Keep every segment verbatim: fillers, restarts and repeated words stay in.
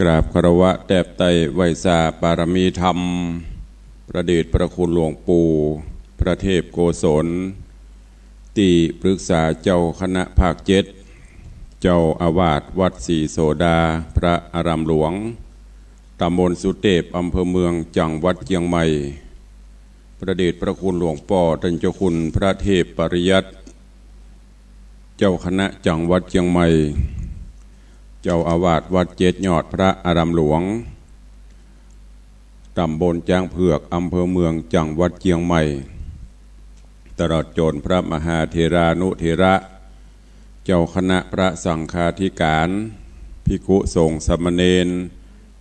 กราบคารวะแตบไต้ไหว้สาปารมีธรรม พระเดชพระคุณหลวงปู่ พระเทพโกศล ตี้ปรึกษาเจ้าคณะภาคเจ็ด เจ้าอาวาสวัดศรีโสดา พระอารามหลวง ตำบลสุเตพ อำเภอเมือง จังหวัดเจียงใหม่ พระเดชพระคุณหลวงป้อต้านเจ้าคุณพระเทพปริยัติ เจ้าคณะจังหวัดเจียงใหม่ เจ้าอาวาสวัดเจ็ดยอด พระอารามหลวง ตำบลจ๊างเผือก อำเภอเมือง จังหวัดเจียงใหม่ ตลอดจ๋นพระมหาเถรานุเถระ เจ้าคณะพระสังฆาธิการ ภิกขุสงฆ์สามเณร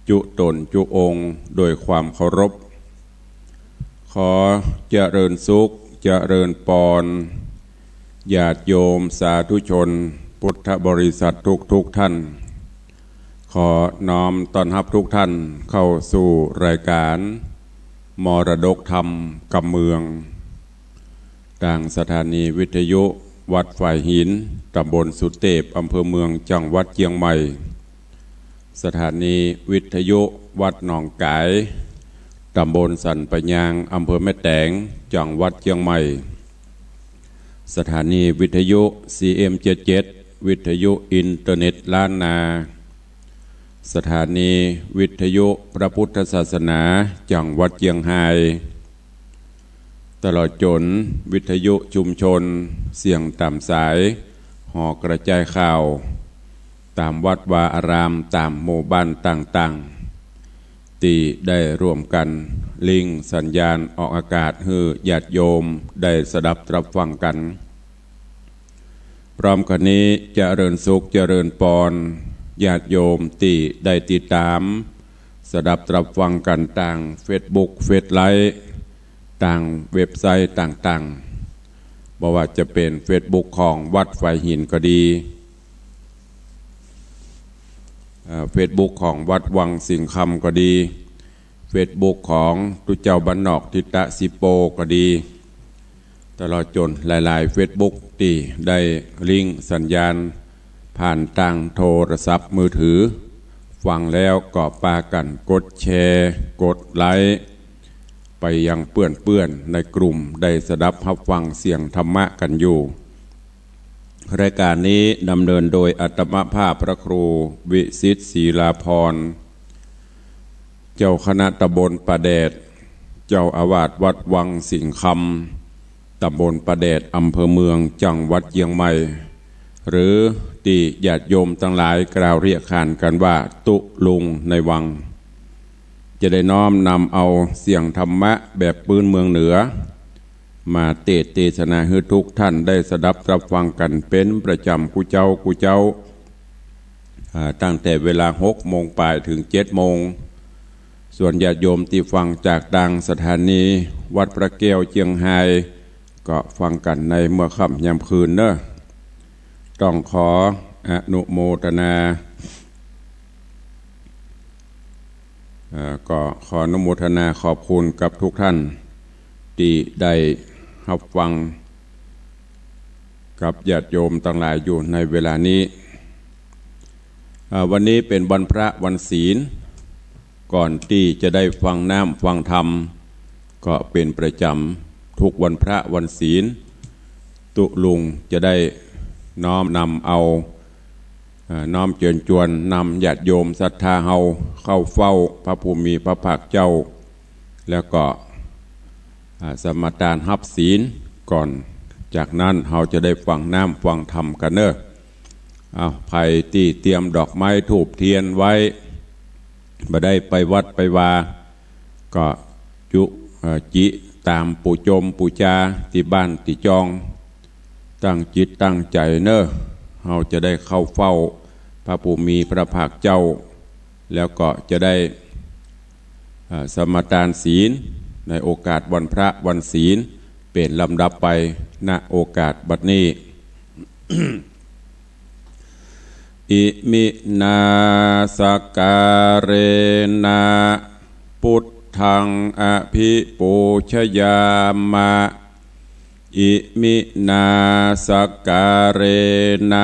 จุ๊ต๋นจุ๊องค์ โดยความเคารพ ขอเจริญสุข เจริญปอน ญาติโยมสาธุชน พุทธบริษัททุกๆ ท่าน ขอน้อมต้อนฮับทุกท่านเข้าสู่รายการมรดกธรรมกำเมือง ตางสถานีวิทยุวัดฝายหิน ตำบลสุเตพ อำเภอเมือง จังหวัดเจียงใหม่ สถานีวิทยุวัดหนองก๋าย ตำบลสันป่ายาง อำเภอแม่แตง จังหวัดเจียงใหม่ สถานีวิทยุ ซีเอ็มเจ็ดเจ็ด วิทยุอินเทอร์เน็ตล้านนา สถานีวิทยุพระพุทธศาสนา จังหวัดเจียงฮาย ตลอดจ๋นวิทยุชุมชนเสียงต๋ามสาย หอกระจายข่าว ต๋ามวัดวาอาราม ต๋ามหมู่บ้านต่างๆ ตี้ได้ร่วมกั๋นลิงก์สัญญาณออกอากาศหื้อญาติโยมได้สดับตรับฟังกั๋น พร้อมกั๋นนี้เจริญสุขเจริญปอน ญาติโยมตี้ได้ติดต๋ามสดับตรับฟังกั๋นตางเฟซบุ๊ก เฟซไลฟ์ ตางเว็บไซต์ต่างๆ บ่ว่าจะเป๋นเฟซบุ๊กของวัดฝายหินก็ดี เอ่อ เฟซบุ๊กของวัดวังสิงห์คำก็ดี เฟซบุ๊กของตุ๊เจ้าบ้านนอกทิตะสิโปก็ดี ตลอดจ๋นหลายๆ เฟซบุ๊กตี้ได้ลิงก์สัญญาณผ่านตางโทรศัพท์มือถือ ฟังแล้วก็ปากั๋นกดแชร์ กดไลก์ ไปยังเปื้อนๆ ในกลุ่มได้สดับฮับฟังเสียงธรรมะกั๋นอยู่ รายการนี้ดำเนินโดยอาตมาภาพพระครูวิสิทธิ์ ศรีลาภรณ์ เจ้าคณะตำบลป่าแดด เจ้าอาวาสวัดวังสิงห์คำ ตำบลป่าแดด อำเภอเมือง จังหวัดเจียงใหม่ หรือตี้ญาติโยมตังหลายกล่าวเรียกขานกั๋นว่าตุ๊ลุงในวัง จะได้น้อมนำเอาเสียงธรรมะแบบปื้นเมืองเหนือ มาเตสน์เตสนาหื้อทุกท่านได้สดับตรับฟังกั๋นเป๋นประจ๋ำกู้เจ๊ากู้เจ๊า อ่า ตั้งแต่เวลาหกโมงป๋ายเถิงเจ็ดโมง ส่วนญาติโยมตี้ฟังจากตางสถานีวัดพระแก้วเจียงฮาย ก็ฟังกั๋นในเมื่อค่ำยามคืนเนาะ ต้องขออนุโมทนา เอ่อ ก็ขออนุโมทนาขอบคุณกับทุกท่านตี้ได้ฮับฟังกับญาติโยมตังหลายอยู่ในเวลานี้ เอ่อ วันนี้เป๋นวันพระวันศีล ก่อนตี้จะได้ฟังน้ำฟังธรรม ก็เป๋นประจ๋ำทุกวันพระวันศีล ตุ๊ลุงจะได้น้อมนำเอา เอ่อ น้อมเจิญจวนนำญาติโยมศรัทธาเฮาเข้าเฝ้าพระผู้มีพระภาคเจ้า แล้วก็ อ่า สมาทานฮับศีลก่อน จากนั้นเฮาจะได้ฟังน้ำฟังธรรมกั๋นเนาะ เอา ใผตี้เตรียมดอกไม้ธูปเทียนไว้ บ่ได้ไปวัดไปวา ก็จุ เอ่อ จิต๋ามปู๋จมปู๋จาตี้บ้านตี้จอง ตั้งจิตตั้งใจ๋เนาะ เฮาจะได้เข้าเฝ้าพระผู้มีพระภาคเจ้า แล้วก็จะได้ เอ่อ สมาทานศีลในโอกาสวันพระวันศีล เป๋นลำดับไป ณ โอกาสบัดนี้ อิมินาสการเณ พุทธังอภิปูชยามะ อิมินาสการเณ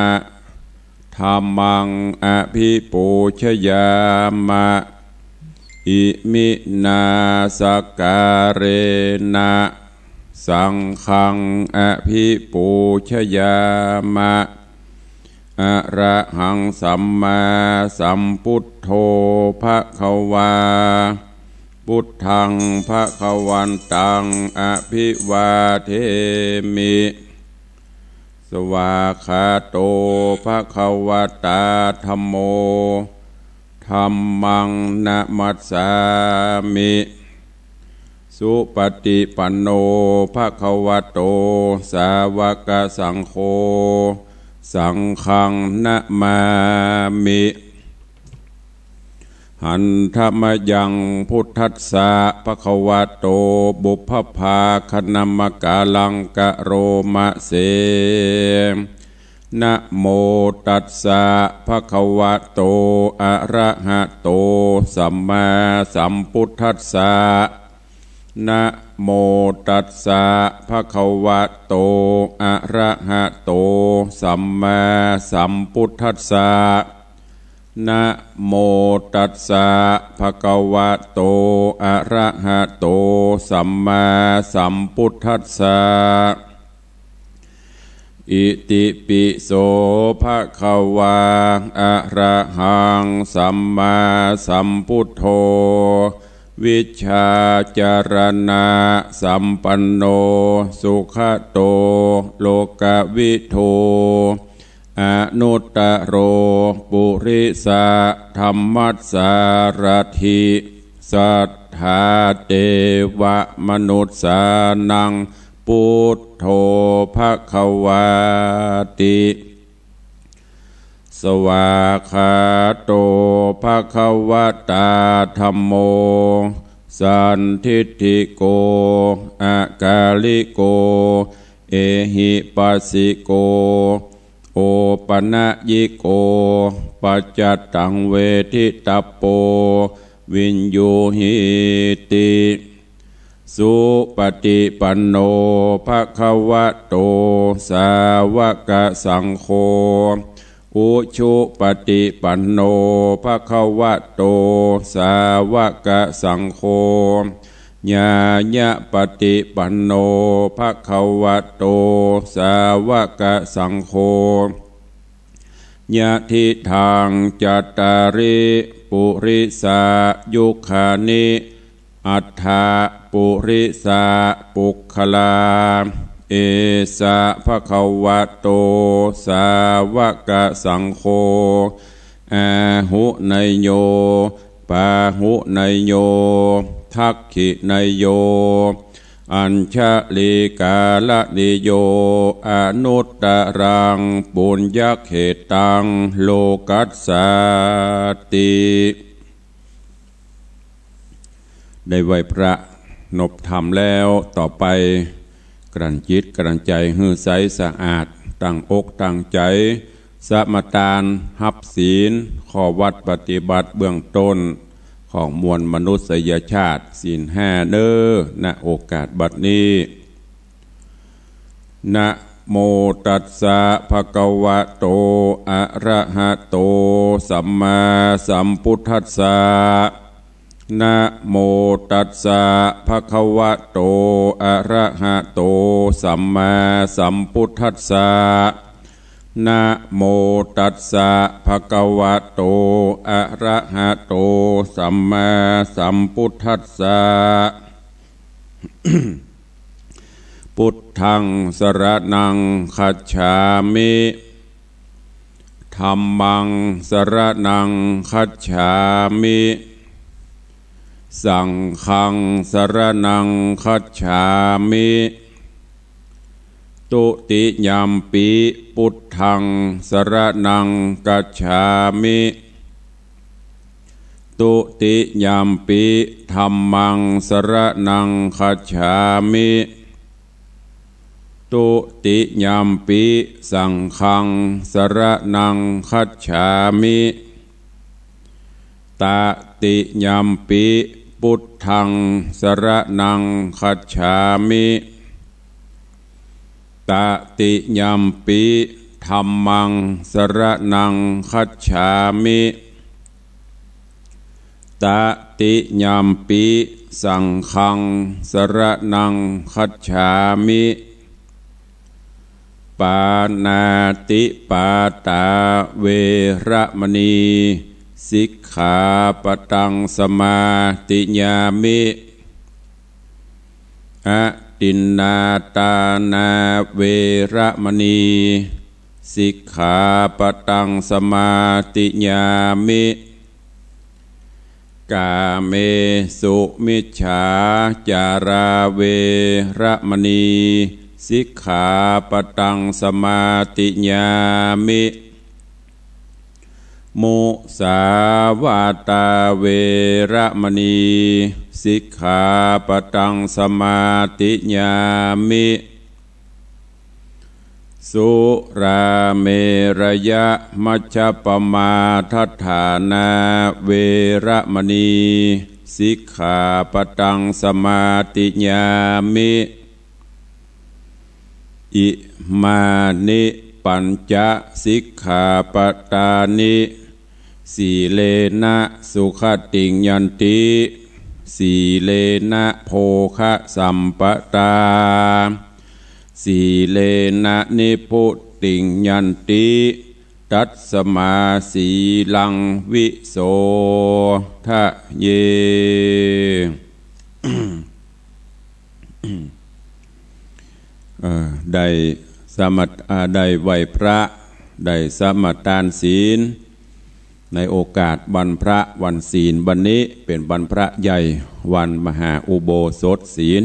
Dhammaṃ abhipūjayāma. Iminā sakkārena saṅghaṃ abhipūjayāma. Arahaṃ sammāsambuddho bhagavā. Buddhaṃ bhagavantaṃ abhivādemi. Svākkhāto bhagavatā dhammo. Dhammaṃ namassāmi. Supaṭipanno bhagavato sāvakasaṅgho. Saṅghaṃ namāmi. Handa mayaṃ buddhassa bhagavato pubbabhāganamakāraṃ karoma se. Namo tassa bhagavato arahato sammāsambuddhassa. Namo tassa bhagavato arahato sammāsambuddhassa. Namo tassa bhagavato arahato sammāsambuddhassa. Itipi so bhagavā arahaṃ sammāsambuddho vijjācaraṇasampanno sugato lokavidū anuttaro purisadammassārathi satthā devamanussānaṃ buddho bhagavāti. Svākkhāto bhagavatā dhammo sandiṭṭhiko akāliko ehipassiko opanayiko paccattaṃ veditabbo viññūhīti. Supaṭipanno bhagavato sāvakasaṅgho. Ujupaṭipanno bhagavato sāvakasaṅgho. Ñāyapaṭipanno bhagavato sāvakasaṅgho. Yadidaṃ cattāri purisayugāni aṭṭha purisapuggalā. Esa bhagavato sāvakasaṅgho āhuneyyo pāhuneyyo dakkhiṇeyyo añjalikaraṇīyo anuttaraṃ puññakkhettaṃ lokassāti. ได้ไหว้พระนบธรรมแล้ว ต่อไปกลั่นจิตกลั่นใจหื้อใสสะอาด ตั้งอกตั้งใจ สมาทานฮับศีล ข้อวัตรปฏิบัติเบื้องต้นของมวลมนุษยชาติ ศีลห้าเน้อ ณ โอกาสบัดนี้ Namo tassa bhagavato arahato sammāsambuddhassa. Namo tassa bhagavato arahato sammāsambuddhassa. Namo tassa bhagavato arahato sammāsambuddhassa. Buddhaṃ saraṇaṃ gacchāmi. Dhammaṃ saraṇaṃ gacchāmi. Saṅghaṃ saraṇaṃ gacchāmi. Dutiyampi buddhaṃ saraṇaṃ gacchāmi. Dutiyampi dhammaṃ saraṇaṃ gacchāmi. Dutiyampi saṅghaṃ saraṇaṃ gacchāmi. Tatiyampi buddhaṃ saraṇaṃ gacchāmi. Tatiyampi ธัมมัง สรณัง คัจฉามิ ตติยัมปิ สังฆัง สรณัง คัจฉามิ ปาณาติปาตา เวระมณี สิกขาปะตัง สมาธิยามิ อทินนาทานา เวระมณี สิกขาปะตัง สมาธิยามิ กาเมสุมิจฉาจารา เวระมณี สิกขาปะตัง สมาธิยามิ มุสาวาตา เวระมณี สิกขาปะตัง สมาธิยามิ สุราเมรยะมัชฌปมาทัฏฐานา เวระมณี สิกขาปะตัง สมาธิยามิ อิมานิปัญจะสิกขาปะตานิ สีเลนะ สุขติง ยันติ สีเลนะ โภคะสัมปะตา สีเลนะ นิพพุติง ยันติ ตัสมา สีลัง วิโสทะเย เอ่อ ได้สมา อ่า ได้ไหว้พระ ได้สมาทานศีล ในโอกาสวันพระวันศีล วันนี้เป๋นวันพระใหญ่ วันมหาอุโบสถศีล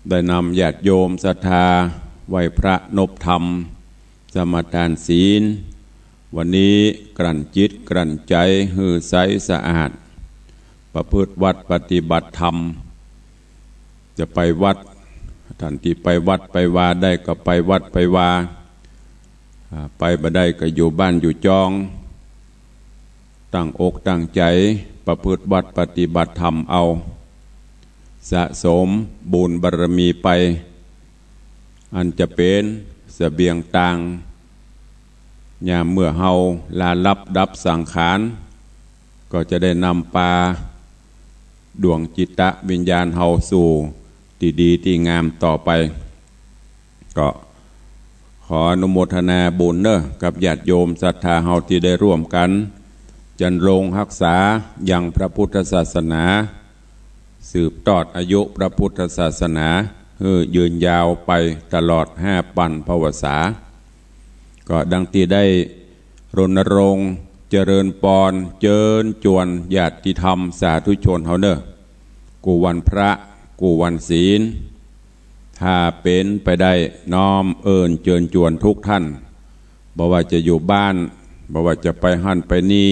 ได้นำญาติโยมศรัทธาไหว้พระนบธรรม สมาทานศีล วันนี้กลั่นจิตกลั่นใจ๋หื้อใสสะอาด ประพฤติวัตรปฏิบัติธรรม จะไปวัด ท่านตี้ไปวัดไปวาได้ก็ไปวัดไปวา อ่า ไปบ่ได้ก็อยู่บ้านอยู่จอง ตั้งอกตั้งใจ๋ประพฤติวัตรปฏิบัติธรรมเอา สะสมบุญบารมีไป อันจะเป๋นเสบียงตาง ยามเมื่อเฮาลาลับดับสังขาร ก็จะได้นำปาดวงจิตตวิญญาณเฮาสู่ตี้ดีตี้งามต่อไป ก็ขออนุโมทนาบุญเน่อ กับญาติโยมศรัทธาเฮาตี้ได้ร่วมกั๋น จรรโรงฮักษายังพระพุทธศาสนา สืบทอดอายุพระพุทธศาสนา หื้อยืนยาวไปตลอดห้าปันภวสา ก็ดังตี้ได้รณรงค์เจริญปอนเจิญจวนญาติธรรมสาธุชนเฮาเน่อ กู้วันพระ กู้วันศีล ถ้าเป๋นไปได้น้อมเอิญเจิญจวนทุกท่าน บ่ว่าจะอยู่บ้าน บ่ว่าจะไปหั้นไปนี่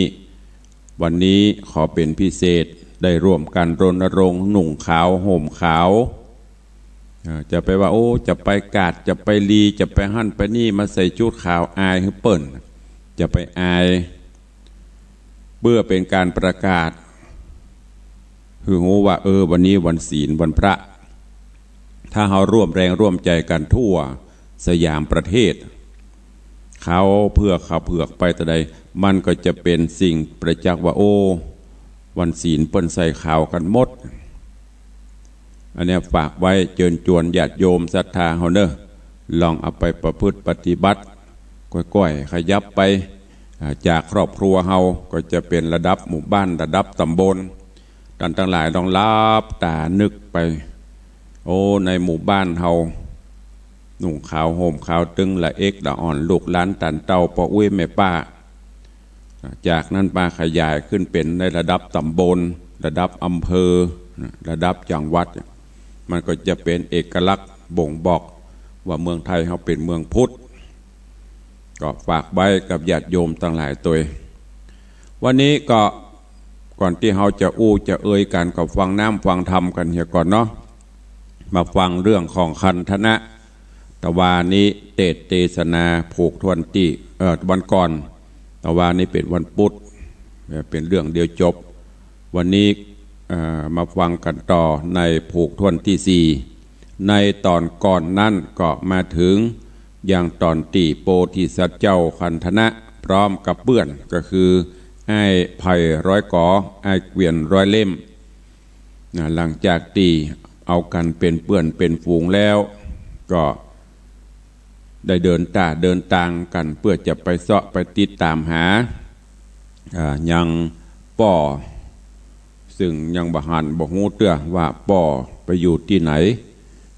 วันนี้ขอเป๋นพิเศษ ได้ร่วมกั๋นรณรงค์นุ่งขาวห่มขาว เอ่อ จะไปว่า โอ้ จะไปกาด จะไปลี จะไปหั้นไปนี่ มาใส่ชุดขาวอายหื้อเปิ้น จะไปอาย เปื้อเป๋นก๋านประกาศหื้อฮู้ว่า เออ วันนี้วันศีลวันพระ ถ้าเฮาร่วมแรงร่วมใจ๋กั๋นทั่วสยามประเทศ ขาวเผือกขาวเผือกไปตะใด มันก็จะเป๋นสิ่งประจักษ์ว่า โอ้ วันศีลเปิ้นใส่ขาวกั๋นหมด อันเนี้ยฝากไว้เจิญจวนญาติโยมศรัทธาเฮาเน่อ ลองเอาไปประพฤติปฏิบัติ ก้อยๆ ขยับไป อ่า จากครอบครัวเฮาก็จะเป๋นระดับหมู่บ้าน ระดับต๋ำบล ต้านตังหลายลองหลับต๋านึกไป โอ้ ในหมู่บ้านเฮา นุ่งขาวห่มขาวตึงละเอกละอ่อน ลูกหลานต้านเต้าป้ออุ๊ยแม่ป้า จากนั้นมาขยายขึ้นเป๋นในระดับต๋ำบล ระดับอำเภอ ระดับจังหวัด มันก็จะเป๋นเอกลักษณ์บ่งบอกว่าเมืองไทยเฮาเป๋นเมืองพุทธ ก็ฝากไว้กับญาติโยมตังหลายตวย วันนี้ก็ก่อนตี้เฮาจะอู้จะเอยกั๋น ก็ฟังน้ำฟังธรรมกั๋นเหียก่อนเนาะ มาฟังเรื่องของคันธนะ ตะวานี้เตสน์เตสนาผูกถ้วนตี้ เอ่อ วันก่อน ตะวานี้เป๋นวันพุธ เอ่อ เป๋นเรื่องเดียวจบ วันนี้ เอ่อ มาฟังกั๋นต่อในผูกถ้วนตี้สี่ ในต๋อนก่อนนั้นก็มาเถิง อย่างต๋อนตี้โปธิสัตว์เจ้าคันธนะพร้อมกับเปื้อน ก็คืออ้ายไพร้อยก๋อ อ้ายเกวียนร้อยเล่ม นะ หลังจากตี้เอากั๋นเป๋นเปื้อนเป๋นฝูงแล้ว ก็ได้เดินต้าเดินตางกั๋นเปื้อจะไปเซาะไปติดต๋ามหา อ่า ยังป้อ ซึ่งยังบ่หันบ่ฮู้เตื้อว่าป้อไปอยู่ตี้ไหน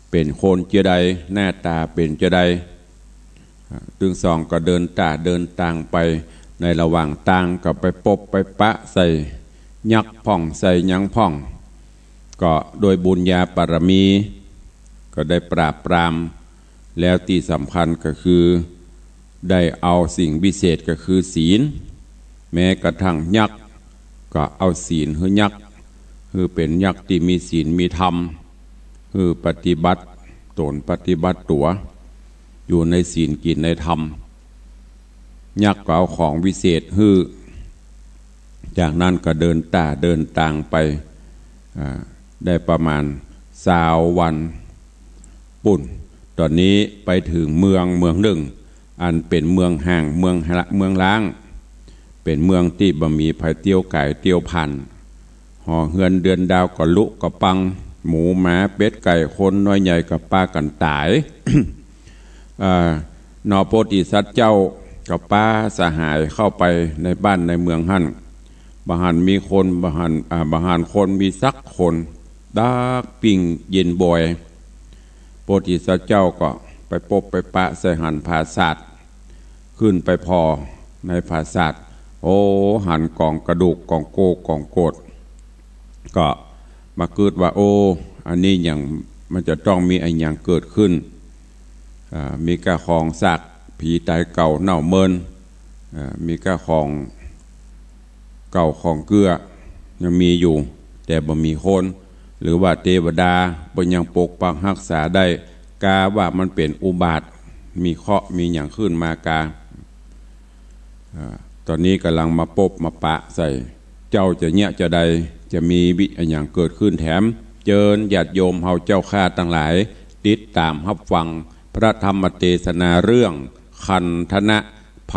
เป๋นคนจาใด หน้าต๋าเป๋นจาใด ตึงสองก็เดินต้าเดินตางไป ในระหว่างตางก็ไปปบไปปะใส่ยักษ์พ่องใส่หยังพ่อง ก็โดยบุญญาบารมีก็ได้ปราบปราม แล้วตี้สำคัญก็คือได้เอาสิ่งวิเศษก็คือศีล แม้กระทั่งยักษ์ก็เอาศีลหื้อยักษ์ หื้อเป๋นยักษ์ตี้มีศีลมีธรรม หื้อปฏิบัติต๋นปฏิบัติตั๋ว อยู่ในศีลกิ๋นในธรรม ยักษ์ก็เอาของวิเศษหื้อ จากนั้นก็เดินต้าเดินตางไป อ่า ได้ประมาณซาววันปุ้น ต๋อนนี้ไปเถิงเมืองเมืองนึ่ง อันเป๋นเมืองฮ้าง เมืองฮะ เมืองฮ้าง เป๋นเมืองตี้บ่มีใผเตียวก๋ายเตียวผ่าน หอเฮือนเดือนดาวก็ลุกก็ปัง หมูหมาเป็ดไก่คนน้อยใหญ่ก็ปากั๋นต๋าย อ่า หนอโปธิสัตว์เจ้าก็ปาสหายเข้าไปในบ้านในเมืองหั้น บ่หันมีคน บ่หัน อ่า บ่หันคนมีสักคน ดักปิ้งเย็นบอย โปธิสัตว์เจ้าก็ไปปบไปปะใส่หันผาสาท ขึ้นไปผ่อในผาสาท โอ้ หันก๋องกระดูกก๋องโก้ก๋องโกด ก็มากึ๊ดว่า โอ้ อันนี้หยัง มันจะต้องมีอะหยังเกิดขึ้น อ่า มีก้าของซากผีต๋ายเก่าเน่าเมิน อ่า มีก้าของเก่าของเกื้อยังมีอยู่ แต่บ่มีคน หรือว่าเตวดาเปิ้นยังปกปักฮักษาได้ กาว่ามันเป๋นอุบาท มีเคราะห์มีหยังขึ้นมากา อ่า ต๋อนนี้ก่ำลังมาปบมาปะใส่ เจ้าจะเยียะจาใด จะมีวิ อะหยังเกิดขึ้นแถม เจิญญาติโยมเฮาเจ้าข้าตังหลาย ติดต๋ามฮับฟังพระธรรมเตสนาเรื่อง คันธนะ ไพ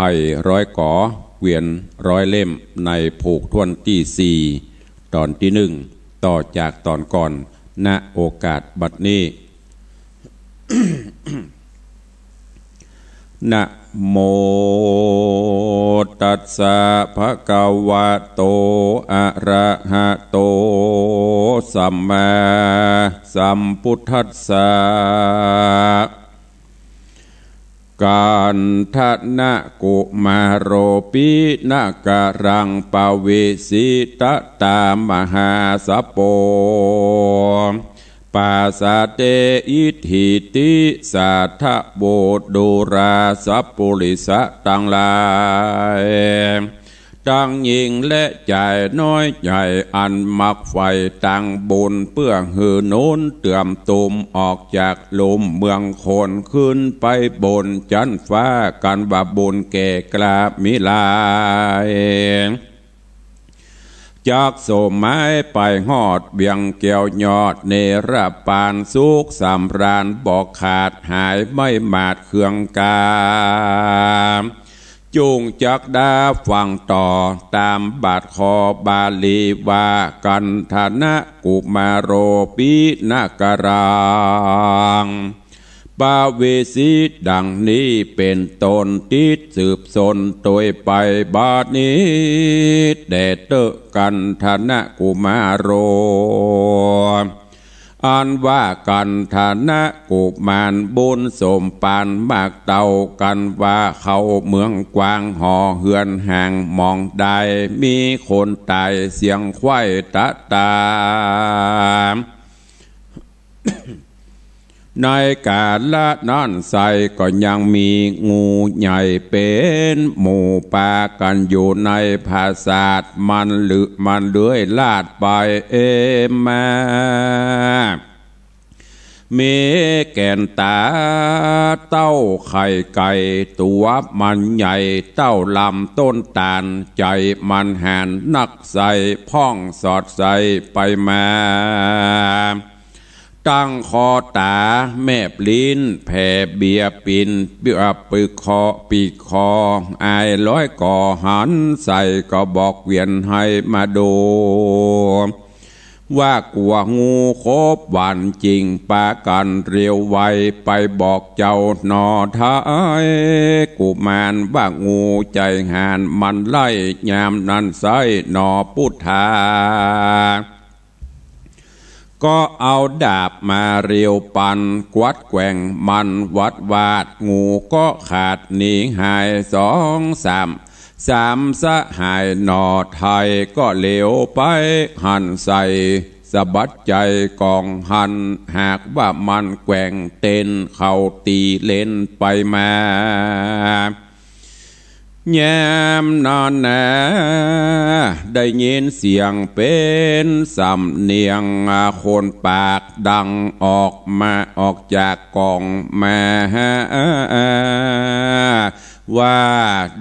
ร้อยก๋อ เกวียนร้อยเล่ม ในผูกถ้วนตี้สี่ ต๋อนตี้นึ่ง ต่อจากต๋อนก่อน ณ โอกาสบัดนี้ นะโมตัสสะ ภะคะวะโต อะระหะโต สัมมาสัมพุทธัสสะ คันธนะกุมารโภ ปิณกรัง ปะเวสสิตะตะ มหาสะโป ปาสาเต อิทธิติสาทะโว ดูราสะปุริสะตังหลาย ตังญิงและจายน้อยใหญ่ อันมักใฝ่ตังบุญ เปื้อหื้อหนุนเตื้อมตุ้ม ออกจากลุ่มเมืองคน ขึ้นไปบนจั๊นฟ้า กั๋นว่าบุญแก่กล้ามิหลาย จักโสมหมายไปฮอดเวียงแก้วยอด เนรปานสุขสำราญ บ่ขาดหายไม่หมาดเคืองกา จุ่งจักดาฟังต่อ ต๋ามบาทคอบาลีว่า คันธนะกุมารโภ ปิณกรัง ปะเวสสิ ดังนี้เป๋นต้น ติดสืบสนโตยไปบัดนี้ แด่เต๊อะ คันธนะกุมารโภ อันว่าคันธนะกุมาร บุญสมปานมากเต้า กั๋นว่าเข้าเมืองกว้าง หอเฮือนห้างหมองใด มีคนต๋ายเสี้ยงไขว้ตะตา ในกาละนั้นไส้ก็ยังมีงูใหญ่เป๋นหมู่ปากั๋นอยู่ในผาสาท มันเลือ มันเลื้อยลาดไปมา มีแก่นต๋าเต้าไข่ไก่ ตั๋วมันใหญ่เต้าลำต้นต๋าล ใจ๋มันหานนักไส้ พ่องสอดใสไปมา ตั้งคอต๋าแมบลิ้นแผ่เบียปิน เปื้อปึกคอปีกคอ อ้ายร้อยก่อหันใส่ก็บอกเวียนหื้อมาดู ว่ากั๋วงูขบหวันจริง ปากั๋นเร็วไวไปบอกเจ้าหน่อไทย กุมารว่างูใจ๋ห่านมันไล่ ยามนั้นไส้หน่อปุทธา ก็เอาดาบมาเร็วปัน กวัดแกว่งมันวัดวาด งูก็ขาดหนีหายสองสาม สามสหายหน่อไทย ก็เหลียวไปหันใส่ สะบัดใจ๋ก๋องหัน หากว่ามันแกว่งเต้น เข้าตี๋เล่นไปมา ยามนั้นนา ได้ยินเสียงเป๋นสำเนียงคนปากดังออกมา ออกจากก๋องมา ว่า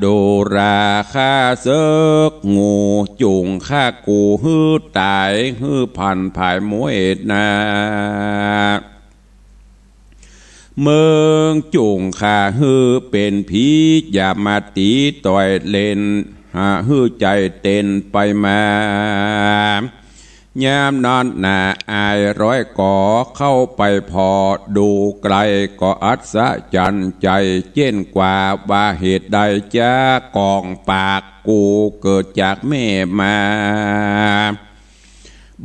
ดูราข้าเสิก งูจุ่งข้ากูหื้อต๋าย หื้อพันผายมวยนา มึงจุ่งข้าหื้อเป๋นผี อย่ามาตี๋ต่อยเล่น หาหื้อใจ๋เต้นไปมา ยามนั้นนา อ้ายร้อยก่อเข้าไปผ่อ ดูไกลก็อัศจรรย์ใจ๋ เจ้นกว่าว่าเหตุใดจ๊า ก๋องปากกูเกิดจากแม่มา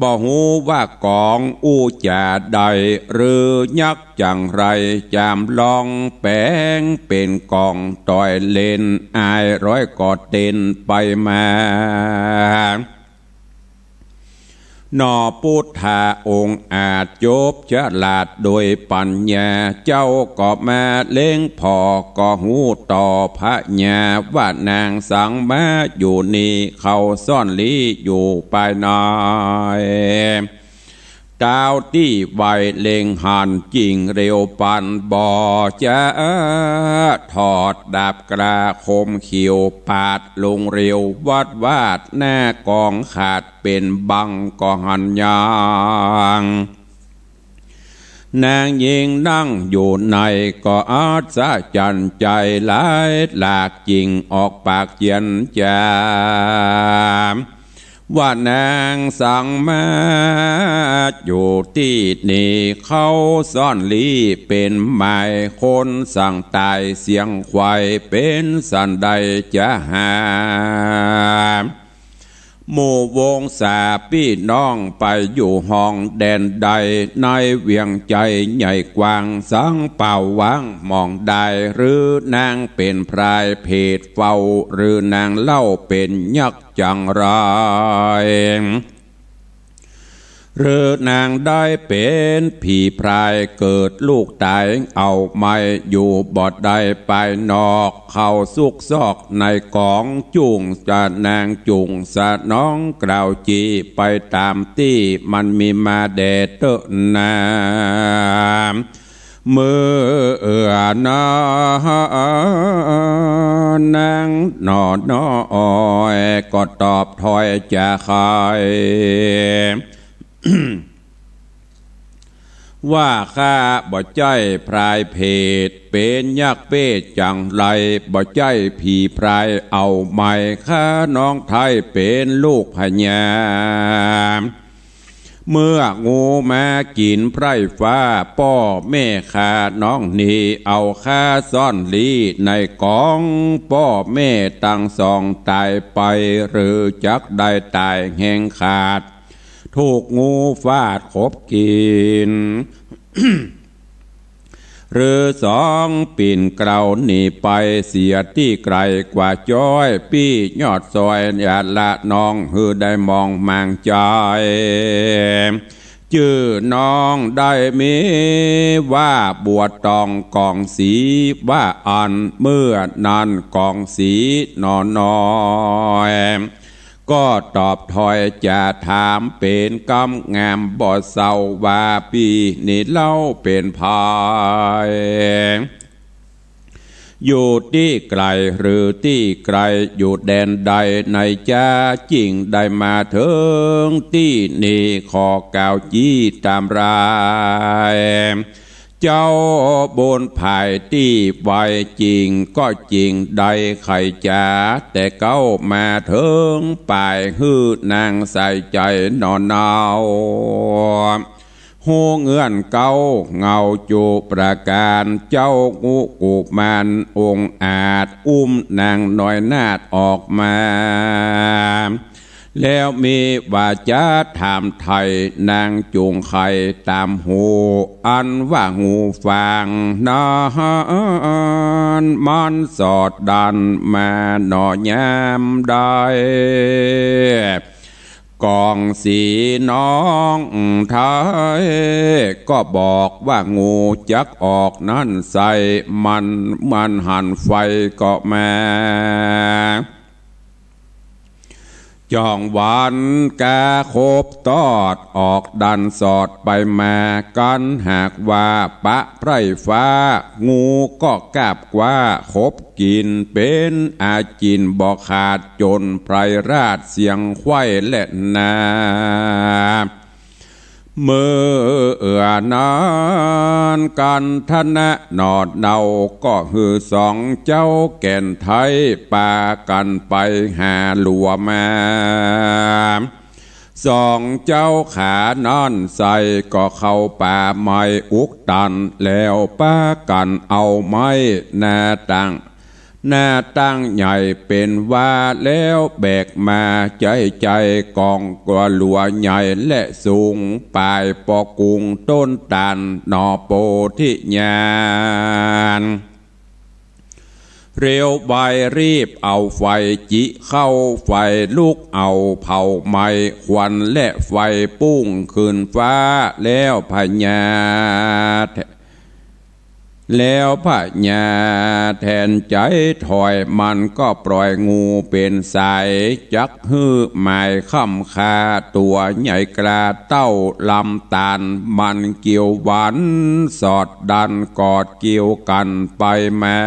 บ่ฮู้ว่าก๋องอู้จ๋าใด หรือยักษ์จั๋งไร จ๋ำลองแป๋งเป๋นก๋องต่อยเล่น อ้ายร้อยก่อเต้นไปมา หน่อปุทธาองค์อาจจบฉลาดโดยปั๋ญญา เจ้าก็มาเล็งผ่อ ก็ฮู้ต่อพญา ว่านางสังมาอยู่นี่ เขาซ่อนลี้อยู่ปายใน ตาวตี้ไวเล็งหันจิ่งเร็วปัน บ่จ๊าถอดดาบกล้าคมเขียว ปาดลงเร็ววัดวาด หน้าก๋องขาดเป๋นบังก็หันยาง นางญิงนั่งอยู่ในก็อัศจรรย์ใจ๋หลาย หลากจิ่งออกปากเจียนจ๋า ว่านางสังมาอยู่ตี้นี่ เขาซ่อนลี้เป๋นหมาย คนสั่งต๋ายเสียงไขว่ เป๋นสันใดจะหา หมู่วงศาปี้น้องไปอยู่ห้องแดนใด ในเวียงใจ๋ใหญ่กว้างสังเปล่าว่างหม่องใด หรือนางเป๋นพรายเผตเฝ้า หรือนางเล่าเป๋นยักษ์จั๋งไร หรือนางได้เป๋นผีพรายเกิดลูกต๋าย เอาไม่อยู่บ่ได้ไปนอก เข้าซุกซอกในก๋องจุ่ง จะนางจุ่งสนองกล่าวจีไปต๋ามตี้มันมีมาแด่เต๊อะนา เมื่อเอื้อนางหน่อน้อยก็ตอบถ้อยจ๋าไข ว่าข้าบ่ใจ้พรายเผต เป๋นยักษ์เปรตจั๋งไร บ่ใจ้ผีพรายเอาไม้ ข้าน้องไท้เป๋นลูกพญา เมื่องูมากิ๋นไพร่ฟ้า ป้อแม่ข้าน้องนี้ เอาข้าซ่อนลี้ในก๋อง ป้อแม่ตังสองต๋ายไป หรือจักได้ต๋ายแหงขาด ถูกงูฟาดขบกิ๋น หรือสองปิ่นเกล้าหนีไปเสียตี้ไก๋กว่าจ๊อย ปี้ยอดซอยอย่าละน้อง หื้อได้มองมางใจ๋ จื้อน้องได้มีว่าบัวตองกองสี ว่าอั้นเมื่อนั้นกองสีหน่อน้อย ก็ตอบถ้อยจ๋าถามเป๋นกำงามบ่เศร้า ว่าปี้นี้เล่าเป๋นใผ อยู่ตี้ไก๋หรือตี้ใก้ อยู่แดนใดในจ๊า จึงได้มาเถิงตี้นี่ ขอกล่าวจี๊ตำราย เจ้าบุญผายตี้ไว จริงก็จริงได้ใค่จ๊า แต่เก๊ามาเถิงป๋าย หื้อนางใส่ใจ๋หน่อเนา ฮู้เงื่อนเก๊าเหงาจุประก๋าน เจ้างูกุมารองอาจ อุ้มนางน้อยนาฏออกมา แล้วมีวาจ๋าถามไถ่ นางจุ่งไข่ต๋ามหู อันว่างูฟางนั้น มันสอดดันมาหน่อยามใด กองสีน้องไทย ก็บอกว่างูจักออกนั้นใส่ มัน มันหันไฟก็มา จ้องวันกาคบตอด ออกดันสอดไปมา กันหากว่าปะไพร่ฟ้า งูก็กาบกว้า คบกิ๋นเป๋นอาจิณบ่ขาด จ๋นไพรราชเสียงไขว้และนา เมื่อนั้นกันทนะหนอดเนา ก็หื้อสองเจ้าแก่นไทย ปากั๋นไปหาหลัวมา สองเจ้าขานั้นใส่ ก็เข้าป่าไม้อุกตัน แล้วปากั๋นเอาไม้หน้าตั้ง หน้าตั้งใหญ่เป๋นว่า แล้วแบกมาใจ๊ใจ๊ ก๋องกั๋วหลัวใหญ่และสูง ป๋ายปอกุงต้นตาล หน่อโพธิญาณ เร็วไวรีบเอาไฟจิเข้า ไฟลุกเอาเผาไหม้ ควันและไฟปุ้งขึ้นฟ้า แล้วพญา แล้วพญาแทนใจ๋ถอย มันก็ปล่อยงูเป๋นสาย จักหื้อหมายค่ำคา ตั๋วใหญ่กล้าเต้าลำตาล มันเกี่ยวหวันสอดดัน กอดเกี่ยวกั๋นไปมา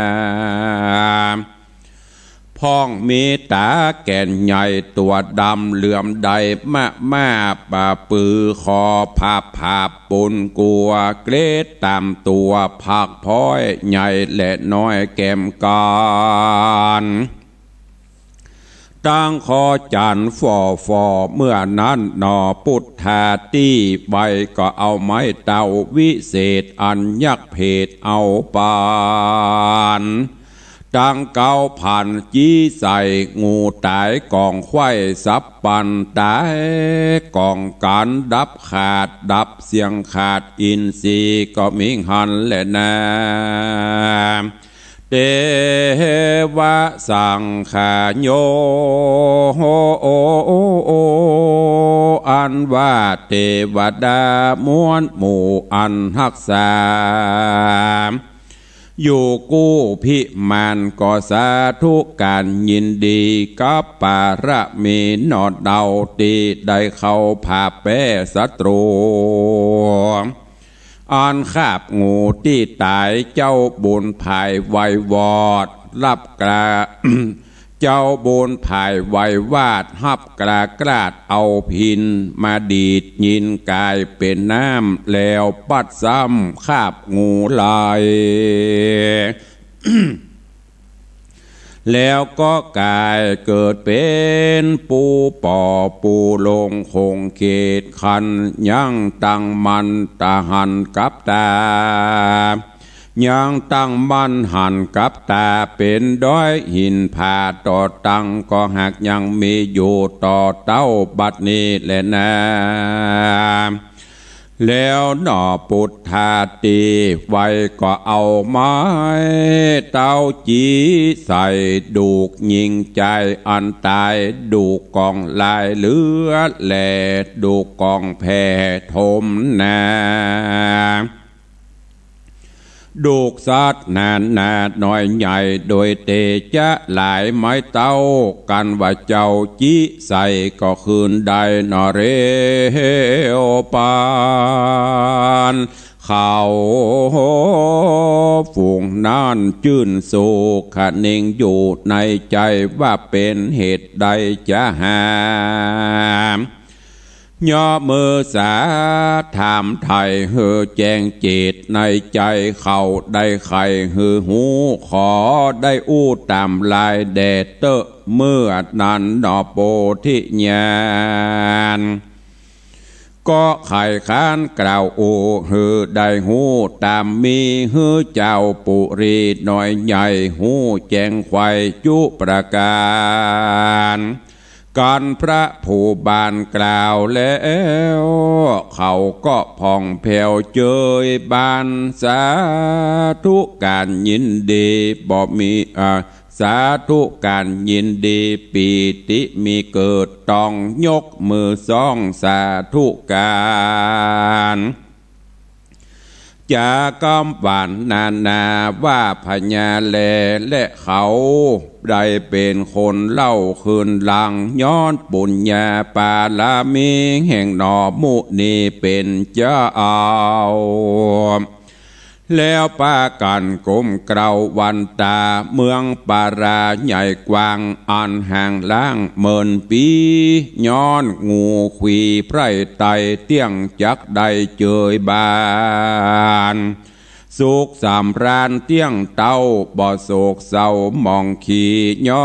พ่องมีต๋าแก่นใหญ่ตั๋วดำเหลือมใด มะม่าปะปือคอผาบผาบปูนกั๋ว เกล็ดต๋ามตั๋วผักพ้อย ใหญ่และน้อยแก่มกั๋น ตั้งคอจั๋นฝ่อฝ่อ เมื่อนั้นหนอปุทธาตี้ไว ก็เอาไม้เต้าวิเศษ อันยักษ์เผดเอาปาน ตังเก๊าพันจี้ใส่ งูต๋ายก๋องไขว้สับปัน ต๋ายก๋องกั๋นดับขาด ดับเสียงขาด อินทรีย์ก็มิหันแลนา เตวะสังขาโย อันว่าเตวดาม้วนหมู่อันฮักษา อยู่กู้พิมานก็สาธุก๋านยินดี กับปารมีหนอเดา ตี้ได้เข้าผาบแป๊ศัตรู อันคาบงูตี้ต๋าย เจ้าบุญผายไวยวอด ฮับกล้า เจ้าบุญผายไวยวาด ฮับกล้ากลาดเอาพิณมาดีดยินก๋ายเป๋นน้ำ แล้วปัดซ้ำคาบงูไหล แล้วก็ก๋ายเกิดเป๋นปู๋ป่อปู๋ลงคงเขต คันยังตั้งมั่นต๋าหันกับต๋า ยังตั้งมั่นหันกับต๋า เป๋นดอยหินผาต่อตัง ก็หากยังมีอยู่ต่อเต้าบัดนี้แลนา แล้วหนอปุทธาตี้ไวก็เอาไม้เต้าจี้ใส่ ดูกญิงจายอันต๋าย ดูกก๋องลายเลือด และดูกก๋องแผ่ถมนา ดูกสัตว์นานาน้อยใหญ่ โดยเตจะหลายไม้เต้า กันว่าเจ้าจิใส่ก็คืนได้หนอเร็วปาน เขาฝูงนั้นจื้นสุขคะเนงอยู่ในใจ๋ว่าเป๋นเหตุใดจะหา ยกมือสาถามไถ่หื้อแจ้งจิตในใจ๋เขาได้ใค่หื้อฮู้ ขอได้อู้ต๋ามลายแด่เต๊อะ เมื่อนั้นหนอโพธิญาณ ก็ใค่คร้านกล่าวอู้หื้อได้ฮู้ต๋ามมี หื้อเจ้าปุรีน้อยใหญ่ฮู้แจ้งไขว่จุประก๋าน กันพระผู้บานกล่าวแล้ว เขาก็ผ่องแผ้วเจิยบาน สาธุก๋านยินดีบ่มี อ่า สาธุก๋านยินดีปีติมีเกิด ต้องยกมือสองสาธุก๋าน จ๋ากำหวันนานาว่าพญาแล และเขาได้เป๋นคนเล่าคืนหลัง ย้อนปุญญาปารมีแห่งหนอมุนีเป๋นเจ้า แล้วปากั๋นก้มเกล้าวันตา เมืองปาราใหญ่กว้าง อันห่างล้างเมินปี ย้อนงูขวีไพร่ไต่ เตี้ยงจักได้เจิยบาน สุขสำราญเตี้ยงเต้า บ่โศกเศร้าหมองขี้ ย้อ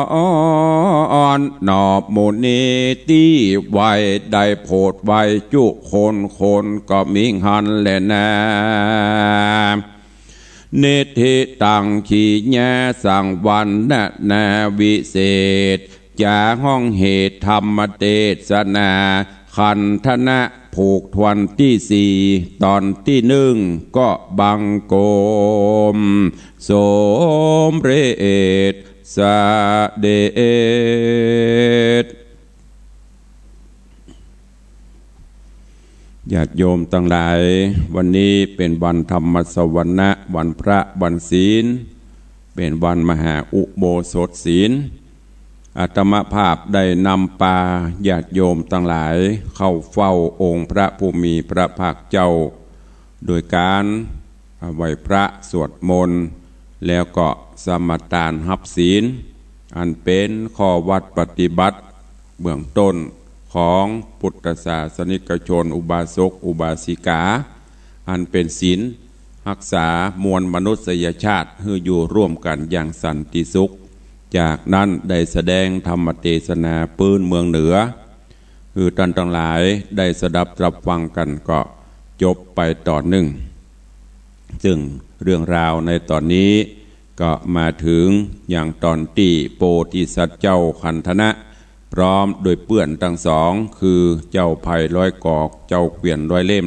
นหนอมุนีตี้ไหว ได้โผดไหวจุคน คนก็มีหั้นแลนา นิทธิตัง กิริยาสังวรรณนาวิเศษ จ๋าฮ้องเหตุธรรมเตสนา ขันธนะผูกถ้วนตี้สี่ ต๋อนตี้นึ่ง ก็บังคมสมเร็จเสด็จ ญาติโยมตังหลาย วันนี้เป๋นวันธรรมสวนะ วันพระวันศีล เป๋นวันมหาอุโบสถศีล อาตมาภาพได้นำปาญาติโยมตังหลายเข้าเฝ้าองค์พระผู้มีพระภาคเจ้า โดยก๋านไหว้พระสวดมนต์ แล้วก็สมาทานฮับศีล อันเป๋นข้อวัตรปฏิบัติเบื้องต้นของพุทธศาสนิกชน อุบาสกอุบาสิกา อันเป๋นศีลฮักษามวลมนุษยชาติหื้ออยู่ร่วมกั๋นอย่างสันติสุข จากนั้นได้แสดงธรรมเตสนาปื้นเมืองเหนือ หื้อต้านตังหลายได้สดับตรับฟังกั๋นก็จบไปต๋อนนึ่ง ซึ่งเรื่องราวในต๋อนนี้ก็มาเถิงอย่างต๋อนตี้โพธิสัตว์เจ้าคันธนะ พร้อมด้วยเปื้อนตังสอง คือเจ้าไพร้อยก๋อ เจ้าเขวี้ยนร้อยเล่ม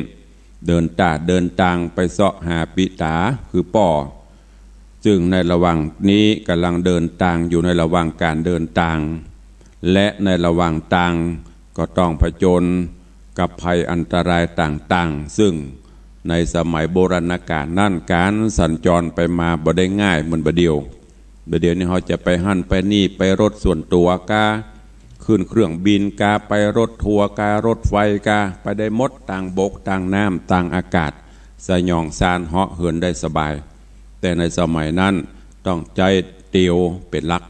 เดินต้าเดินตางไปเซาะหาปิต๋าคือป้อ ซึ่งในระหว่างนี้ก๋ำลังเดินตางอยู่ในระหว่างก๋านเดินตาง และในระหว่างตางก็ต้องผจญกับภัยอันตรายต่างๆ ซึ่งในสมัยโบราณกาลนั้นก๋านสัญจรไปมาบ่ได้ง่ายเหมือนบ่าเดี่ยว บ่าเดี่ยวนี้เฮาจะไปหั้นไปนี่ ไปรถส่วนตั๋วกา ขึ้นเครื่องบินกา ไปรถทัวร์กา รถไฟกา ไปได้หมด ตางบก ตางน้ำ ตางอากาศ สยองซานเหาะเหินได้สบาย แต่ในสมัยนั้นต้องใจ๊เตียวเป๋นหลัก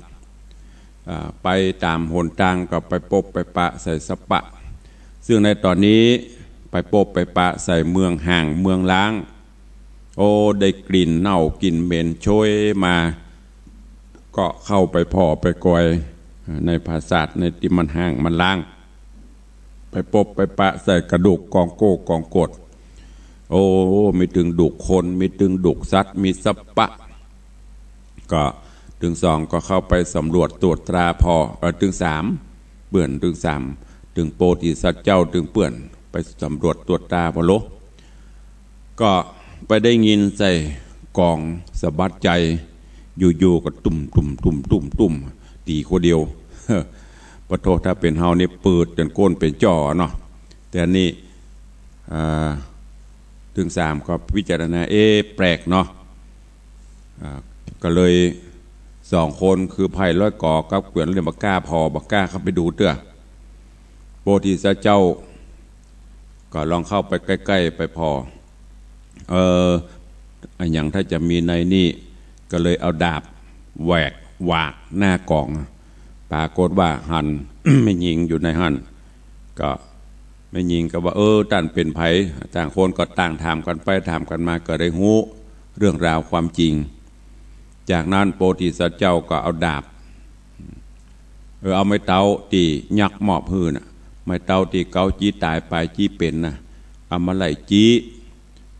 อ่า ไปต๋ามหนตางก็ไปปบไปปะใส่สะปะ ซึ่งในต๋อนนี้ไปปบไปปะใส่เมืองฮ้างเมืองฮ้าง โอ้ ได้กลิ่นเน่ากลิ่นเหม็นโชยมา ก็เข้าไปผ่อไปกอยในผาสาทในตี้มันฮ้างมันฮ้าง ไปปบไปปะใส่กระดูกกองโก้กองโกด โอ้ มีตึงดูกคน มีตึงดูกสัตว์ มีสะปะ ก็ตึงสองก็เข้าไปสำรวจตรวจตราผ่อ เอ่อ ตึงสาม เปื้อน ตึงสาม ตึงโพธิสัตว์เจ้า ตึงเปื้อน ไปสำรวจตรวจตราผ่อโล ก็ไปได้ยินใส่ก๋องสะบัดใจ๋ อยู่ๆ ก็ตุ้ม ตุ้ม ตุ้ม ตุ้ม ตุ้ม ตี๋คนเดียว ปะโถ ถ้าเป๋นเฮานี่ปืดจ๋นก้นเป๋นจ้อเนาะ แต่อันนี้ อ่า ตึงสามก็พิจารณา เอ๊ะ แปลกเนาะ อ่า ก็เลยสองคนคือไพร้อยก๋อกับเขวี้ยนเล่มบ่กล้าผ่อ บ่กล้าเข้าไปดูเตื้อ โพธิสัตว์เจ้าก็ลองเข้าไปใก้ๆ ไปผ่อ เออ อะหยังถ้าจะมีในนี่ ก็เลยเอาดาบแหวกหวากหน้ากอง ปรากฏว่าหัน แม่ญิงอยู่ในหั้น ก็แม่ญิงก็ว่า เออ ต้านเป๋นใผ ต่างคนก็ต่างถามกั๋นไปถามกั๋นมา ก็ได้ฮู้เรื่องราวความจริง จากนั้นโพธิสัตว์เจ้าก็เอาดาบ เออ เอาไม้เต๊าตี้ยักษ์มอบหื้อน่ะ ไม้เต๊าตี้เกาจี๊ต๋ายปายจี๊เป๋นน่ะ เอามาไล่จี๊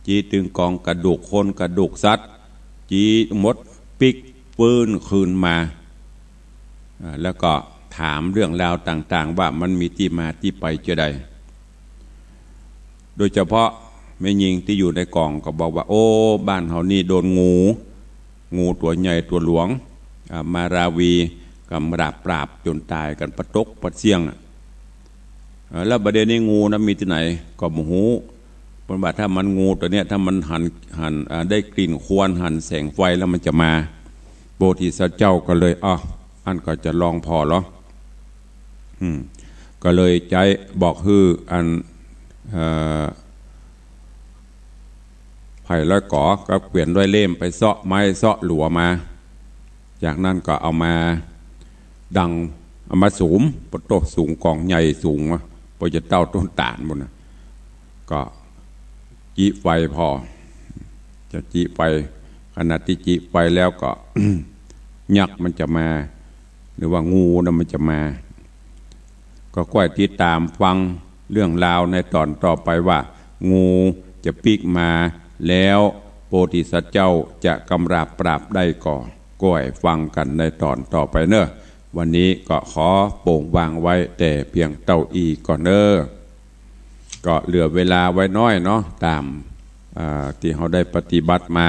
จี๊ตึงกองกระดูกคนกระดูกสัตว์ จี๊หมดปิ๊กฟื้นคืนมา อ่า แล้วก็ถามเรื่องราวต่างๆ ว่ามันมีตี้มาตี้ไปจาใด โดยเฉพาะแม่ญิงตี้อยู่ในกองก็บอกว่า โอ้ บ้านเฮานี่โดนงู งูตั๋วใหญ่ตั๋วหลวง อ่า มาราวีกำราบปราบจ๋นต๋ายกั๋นปะตกปะเสี้ยงอะ เอ่อ แล้วบ่าเดี่ยวนี้งูนะมีตี้ไหนก็บ่ฮู้ เปิ้นว่าถ้ามันงูตั๋วเนี้ย ถ้ามันหัน หัน อ่า ได้กลิ่นควัน หันแสงไฟแล้วมันจะมา โพธิสัตว์เจ้าก็เลย อ้อ อั้นก็จะลองผ่อลอ อืม ก็เลยใจ๊บอกหื้ออัน เอ่อ ไพร่ร้อยก๋อกับเกวียนร้อยเล่มไปเซาะไม้เซาะหลัวมา จากนั้นก็เอามาดัง เอามาสุม ปะโต๊ะ สุมก๋องใหญ่สุมอะ ปอจะเต้าต้นต๋าลปู้นน่ะ ก็จี๊ไฟผ่อ จะจี๊ไฟ ขณะตี้จี๊ไฟแล้วก็ ยักษ์มันจะมา หรือว่างูน่ะมันจะมา ก็ก้อยติดต๋ามฟังเรื่องราวในต๋อนต่อไปว่า งูจะปิ๊กมาแล้วโพธิสัตว์เจ้าจะกำราบปราบได้ก่อ ก้อยฟังกั๋นในต๋อนต่อไปเน่อ วันนี้ก็ขอโป๋งวางไว้แต่เพียงเต้าอี้ก่อนเน่อ ก็เหลือเวลาไว้น้อยเนาะ ต๋าม อ่า ตี้เฮาได้ปฏิบัติมา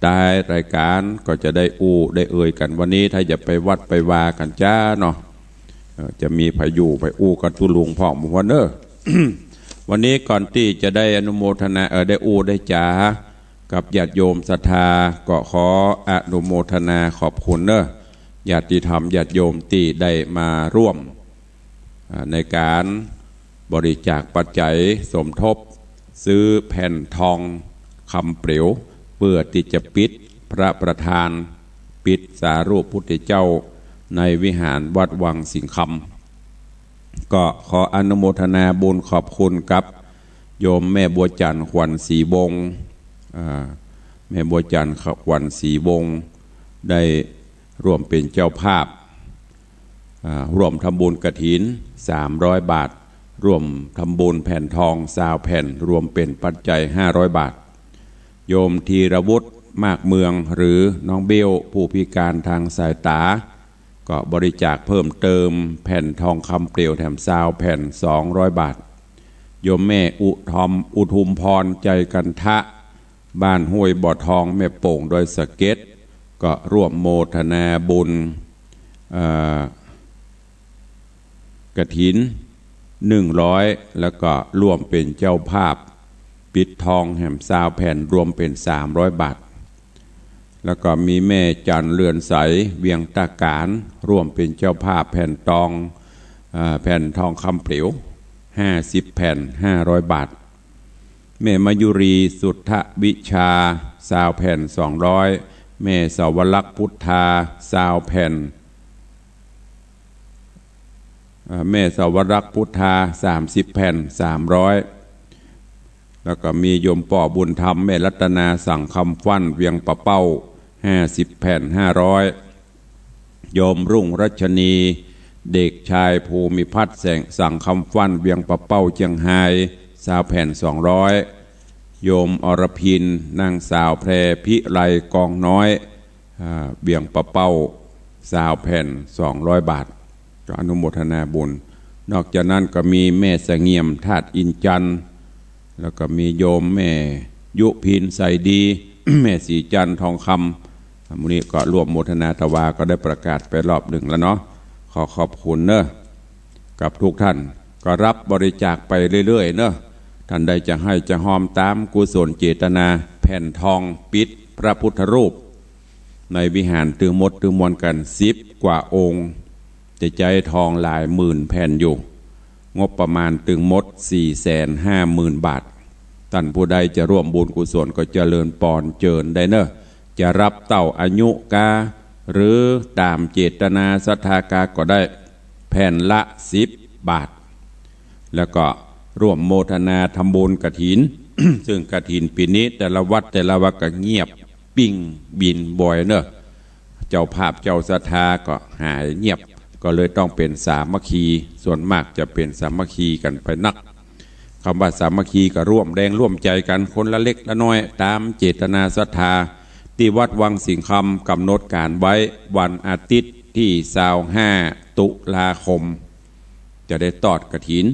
ต้ายรายก๋านก็จะได้อู้ได้เอ่ยกั๋น วันนี้ถ้าจะไปวัดไปวากั๋นจ้าเนาะ เอ่อ จะมีไผอยู่ไผอู้กั๋นตุ๊ลุงพ่องหมู่เน่อ วันนี้ก่อนตี้จะได้อนุโมทนา เอ่อ ได้อู้ได้จ๋ากับญาติโยมศรัทธา ก็ขออนุโมทนาขอบคุณเน่อ ญาติธรรมญาติโยมตี้ได้มาร่วม อ่า ในก๋านบริจาคปัจจัยสมทบซื้อแผ่นทองคำเปลว เปื้อตี้จะปิดพระประธาน ปิดสารูปพุทธเจ้าในวิหารวัดวังสิงห์คำ ก็ขออนุโมทนาบุญขอบคุณกับโยมแม่บัวจันทร์ ขวัญศรีวงศ์ อ่า แม่บัวจันทร์ ขวัญศรีวงศ์ ได้ร่วมเป๋นเจ้าภาพ อ่า ร่วมทำบุญกฐิน สามร้อยบาท ร่วมทำบุญแผ่นทอง ซาวแผ่น รวมเป๋นปัจจัย ห้าร้อยบาท โยมธีรวุฒิ มากเมือง หรือน้องเบ้ว ผู้พิการทางสายต๋า ก็บริจาคเพิ่มเติมแผ่นทองคำเปลวแถมซาวแผ่น สองร้อยบาท โยมแม่อุทอม อุทุมพร ใจกันทะ บ้านห้วยบ่อทอง แม่โป่ง ดอยสะเก็ด ก็ร่วมโมทนาบุญ เอ่อ กฐิน หนึ่งร้อย แล้วก็ร่วมเป๋นเจ้าภาพ ปิดทองแหมซาวแผ่น รวมเป๋น สามร้อยบาท แล้วก็มีแม่จันเรือนใส เวียงตาก๋าน ร่วมเป๋นเจ้าภาพแผ่นตอง เอ่อ แผ่นทองคำเปลว ห้าสิบแผ่น ห้าร้อยบาท แม่มายุรี สุทธวิชา ซาวแผ่น สองร้อย แม่สวรักษ์พุทธา ซาวแผ่น เอ่อ แม่สวรักษ์พุทธา สามสิบแผ่น สามร้อย แล้วก็มีโยมป้อบุญธรรม แม่รัตนา สังคำฟั่น เวียงป่าเป้า ห้าสิบแผ่น ห้าร้อย โยมรุ่งรัชนี เด็กชายภูมิพัฒน์ แสง สังคำฟั่น เวียงป่าเป้า เจียงฮาย ซาวแผ่น สองร้อย โยมอรพิน นางสาวแพรพิไล กองน้อย อ่า เวียงป่าเป้า ซาวแผ่น สองร้อยบาท ก็อนุโมทนาบุญ นอกจากนั้นก็มีแม่เสงี่ยม ธาตุอินจันทร์ แล้วก็มีโยมแม่ยุพิน ใสดี แม่ศรีจันทร์ ทองคำ มื้อนี้ก็ร่วมโมทนาตวา ก็ได้ประกาศไปรอบหนึ่งแล้วเนาะ ขอขอบคุณเนอะ กับทุกท่าน ก็รับบริจาคไปเรื่อยๆ เนอะ ท่านใดจะให้จะฮอมต๋ามกุศลเจตนา แผ่นทองปิดพระพุทธรูป ในวิหารตึงหมดตึงมวลกั๋น สิบกว่าองค์ จะใจ๊ทองหลายหมื่นแผ่นอยู่ งบประมาณตึงหมด สี่แสนห้าหมื่นบาท ต้านผู้ใดจะร่วมบุญกุศลก็เจริญปอนเจิญได้เน่อ จะฮับเต้าอายุกา หรือต๋ามเจตนาศรัทธากาก็ได้ แผ่นละสิบบาท แล้วก็ร่วมโมทนาทำบุญกฐิน ซึ่งกฐินปี๋นี้แต่ละวัดแต่ละวัดก็เงียบปิ้งบินบอยเน่อ เจ้าภาพเจ้าศรัทธาก็หายเงียบ ก็เลยต้องเป๋นสามัคคี ส่วนมากจะเป๋นสามัคคีกั๋นไปนัก กำว่าสามัคคีก็ร่วมแฮงร่วมใจ๋กั๋นคนละเล็กละน้อยต๋ามเจตนาศรัทธา ตี้วัดวังสิงห์คำก๋ำหนดก๋านไว้วันอาทิตย์ตี้ซาวห้าตุลาคม จะได้ตอดกฐิน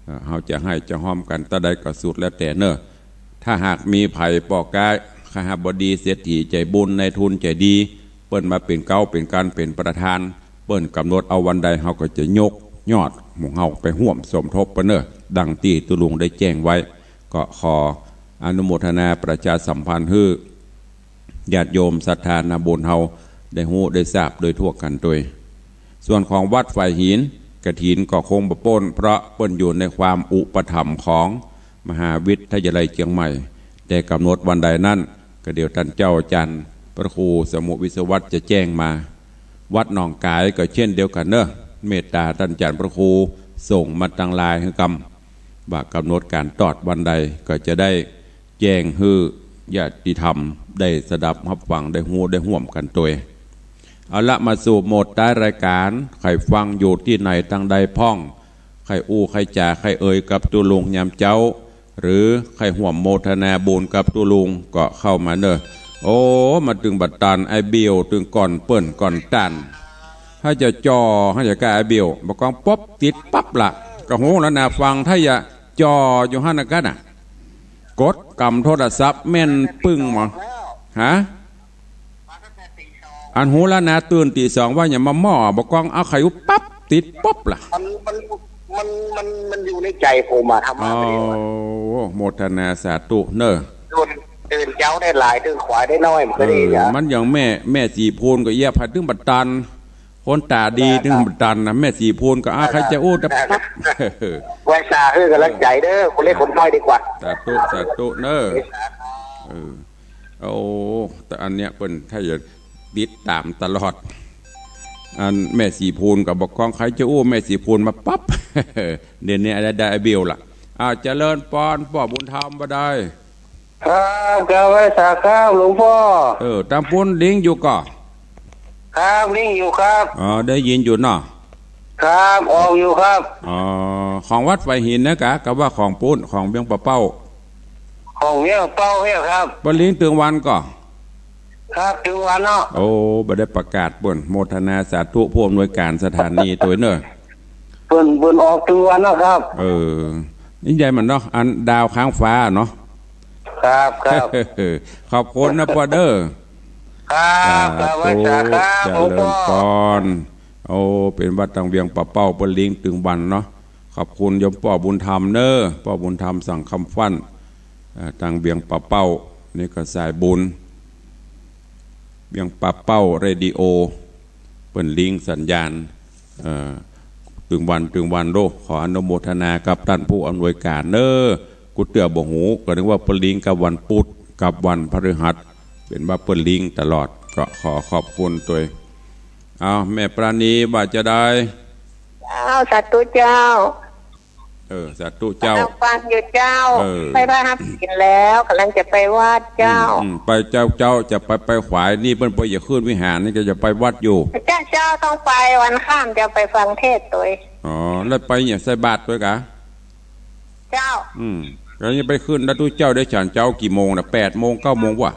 เอ่อ เฮาจะไห้จะฮอมกั๋นตาใดก็สุดแล้วแต่เน่อ ถ้าหากมีใผป้อก๊า คหบดีเศรษฐีใจ๋บุญ นายทุนใจ๋ดี เปิ้นมาเป๋นเก๊าเป๋นกั๋นเป๋นประธาน เปิ้นก๋ำหนดเอาวันใดเฮาก็จะยกยอดหมู่เฮาไปฮ่วมสมทบเปิ้นเน่อ ดังตี้ตุ๊ลุงได้แจ้งไว้ ก็ขออนุโมทนาประชาสัมพันธ์หื้อ ญาติโยมศรัทธานาบุญเฮาได้ฮู้ได้ทราบโดยทั่วกั๋นตวย ส่วนของวัดฝายหิน กฐินก็คงบ่ป๊น เพราะเปิ้นอยู่ในความอุปถัมภ์ของมหาวิทยาลัยเจียงใหม่ แต่ก๋ำหนดวันใดนั้น ก็เดี๋ยวต้านเจ้าอาจ๋ารย์พระครูสมุห์วิศวัตรจะแจ้งมา วัดหนองก๋ายก็เช่นเดียวกั๋นเน่อ เมตต๋าต้านอาจ๋ารย์พระครูส่งมาตางไลน์หื้อกำ ว่าก๋ำหนดก๋านตอดวันใดก็จะได้แจ้งหื้อญาติธรรมได้สดับฮับฟังได้ฮู้ได้ฮ่วมกั๋นตวย เอาละ มาสู่โหมดต๊ายรายก๋าน ใผฟังอยู่ตี้ไหนตางใดพ่อง ใผอู้ใผจ๋าใผเอ่ยกับตุ๊ลุงยามเจ๊า หรือใผฮ่วมโมทนาบุญกับตุ๊ลุงก็เข้ามาเน่อ โอ้ มาตึงบัดตัน ไอ้เบี้ยวตึงก่อนเปิ้นก่อนต้าน ถ้าจะจ่อ ถ้าจะก้าไอ้เบี้ยว บ่ากองป๊บติดปั๊บละ ก็ฮู้แล้วนาฟัง ถ้าจะจ่ออยู่หั้นนะกั๋นน่ะ กดกำโทรศัพท์แม่นปึ้งหมอ ฮะ อันฮู้แล้วนาตื่นตี๋สองว่าอย่ามาหม้อ บ่ากองเอาใผอู้ปั๊บติดป๊บละ มัน มัน มัน มัน มันอยู่ในใจ๋ผมอะ ธรรมะ อ๋อ ไม่ได้ว่า โมทนาสาธุเน่อ ตื่น ตื่นเจ๊าได้หลาย ตื่นขวายได้น้อย มันก็ได้ เออ อย่าง มันอย่างแม่ แม่ศรีพูนก็เยียบหัดตึงบัดตัน คนต๋าดี เออ ตึงบัดตันนะ แม่ศรีพูนก็ อ่า ใผจะอู้แต่ปั๊บ ไหว้สาหื้อก๋ำลังใจ๋เน่อ คนเล็กคนน้อยดีกว่า สาธุ สาธุเน่อ เออ โอ้ แต่อันเนี้ยเปิ้นถ้าจะติดต๋ามตลอด อันแม่ศรีพูนก็บ่ากอง ใผจะอู้ แม่ศรีพูนมาปั๊บ เดี๋ยวนี้ได้ ได้ไอ้เบี้ยวละ อ่า เจริญปอน ป้อบุญธรรมบ่าดาย ครับ กราบไหว้สาครับ หลวงป้อ เออ ตางปู๊นลิงอยู่ก่อ ครับ ลิงอยู่ครับ อ๋อ ได้ยินอยู่เนาะ ครับ ออกอยู่ครับ อ๋อ ของวัดฝายหินนะกะ กาว่าของปู๊น ของเวียงป่าเป้า ของเวียงป่าเป้าเนี่ยครับ เปิ้นลิงตึงวันก่อ ครับ ตึงวันเนาะ โอ้ บ่ได้ประกาศเปิ้น โมทนาสาธุผู้อำนวยการสถานีตวยเน่อ เปิ้น เปิ้นออกตึงวันเนาะครับ เออ นี่ใหญ่มันเนาะ อันดาวค้างฟ้าเนาะ ครับ ครับ ขอบคุณนะป้อเน่อ ครับ สาธุ ครับ ไหว้สาครับ เจริญปอน หลวงป้อ โอ้ เป๋นวัดตางเวียงป่าเป้า เปิ้นลิงตึงวันเนาะ ขอบคุณโยมป้อบุญธรรมเน่อ ป้อบุญธรรมสังคำฟั่น เอ่อ ตางเวียงป่าเป้า นี่ก็สายบุญ เวียงป่าเป้าเรดิโอ เปิ้นลิงสัญญาณ เอ่อ ตึงวันตึงวันโลก ขออนุโมทนากับต้านผู้อำนวยการเน่อ กูเตื้อบ่ฮู้ ก็นึกว่าเปิ้นลิงกับวันพุธกับวันพฤหัส เป๋นว่าเปิ้นลิงตลอด ก็ขอขอบคุณตวย เอา แม่ปราณีว่าจะใด เจ้า สาธุเจ้า เออ สาธุเจ้า กำลังฟังอยู่เจ้า เออ ใกล้พระหัตถ์ศีลแล้ว กำลังจะไปวัดเจ้า อืม อืม ไปเจ้า เจ้าจะไป ไปขวาย นี่เปิ้นบ่อยากขึ้นวิหาร นี่ก็จะไปวัดอยู่ เจ้า เจ้าต้องไปวันค่ำ จะไปฟังเทศน์ตวย อ๋อ แล้วไปเนี่ยใส่บาตรตวยกะ เจ้า อืม แล้วจะไปขึ้น แล้วตุ๊เจ้าได้ฉันเจ๊ากี่โมงน่ะ แปดโมง เก้าโมงวะ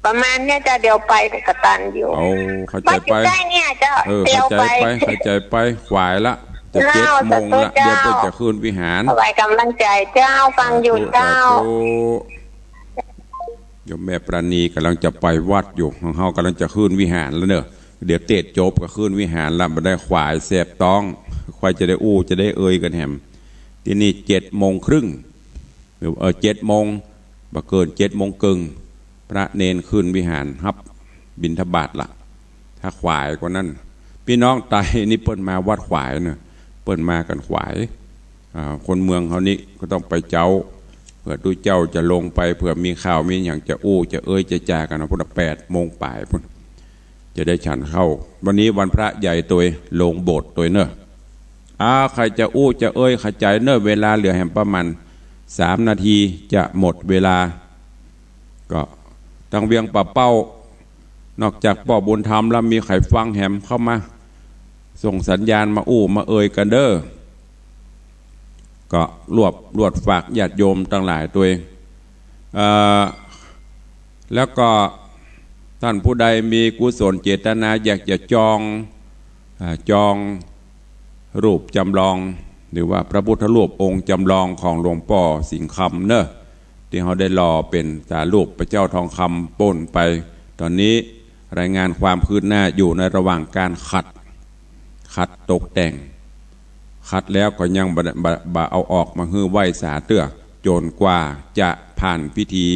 ประมาณเนี้ยจ้ะ เดี๋ยวไปกะตันอยู่ โอ้ เข้าใจ๋ไป วัดอยู่ใก้เนี่ยเจ้า เออ เดี๋ยวไป เข้าใจ๋ไป เข้าใจ๋ไป ขวายละ จะเจ็ดโมงละ เจ้า เดี๋ยวเปิ้นจะขึ้นวิหาร ถวายกำลังใจ๋เจ้า ฟังอยู่เจ้า สาธุ สาธุ โยมแม่ปราณีกำลังจะไปวัดอยู่ ของเฮากำลังจะขึ้นวิหารแล้วเน่อ เดี๋ยวเตศน์จบก็ขึ้นวิหารละ บ่าดายขวายแสบต๊อง ขวายจะได้อู้ จะได้เอ่ยกั๋นแหม ตี้นี่เจ็ดโมงครึ่ง หรือ เออ เจ็ดโมง บ่เกินเจ็ดโมงเกิ่ง พระเณรขึ้นวิหารฮับบิณฑบาตละ ถ้าขวายกว่านั้น ปี้น้องไตนี่เปิ้นมาวัดขวายเน่อ เปิ้นมากั๋นขวาย อ่า คนเมืองเฮานี่ก็ต้องไปเจ๊า ผื่อตุ๊เจ้าจะลงไป เผื่อมีข่าวมีหยังจะอู้จะเอยจะจากั๋นนะ พุ้นน่ะ แปดโมงป๋ายพุ้น จะได้ฉันข้าว วันนี้วันพระใหญ่ตวย ลงโบสถ์ตวยเน่อ อา ใผจะอู้จะเอยขะจายเน่อ เวลาเหลือแหมประมาณสามนาทีจะหมดเวลา ก็ตังเวียงป่าเป้า นอกจากป้อบุญธรรมแล้วมีใผฟังแหมเข้ามา ส่งสัญญาณมาอู้มาเอยกั๋นเน่อ ก็รวบรวดฝากญาติโยมตังหลายตวย เอ่อ แล้วก็ต้านผู้ใดมีกุศลเจตนาอยากจะจอง อ่า จองรูปจำลอง หรือว่าพระพุทธรูปองค์จำลองของหลวงป้อสิงห์คำเน่อ ตี้เฮาได้หล่อเป๋นสารูปพระเจ้าทองคำปู๊นไป ต๋อนนี้รายงานความคืบหน้าอยู่ในระหว่างการขัด ขัดตกแต่ง ขัดแล้วก็ยังบ่ บ่ บ่เอาออกมาหื้อไหว้สาเตื้อ จ๋นกว่าจะผ่านพิธี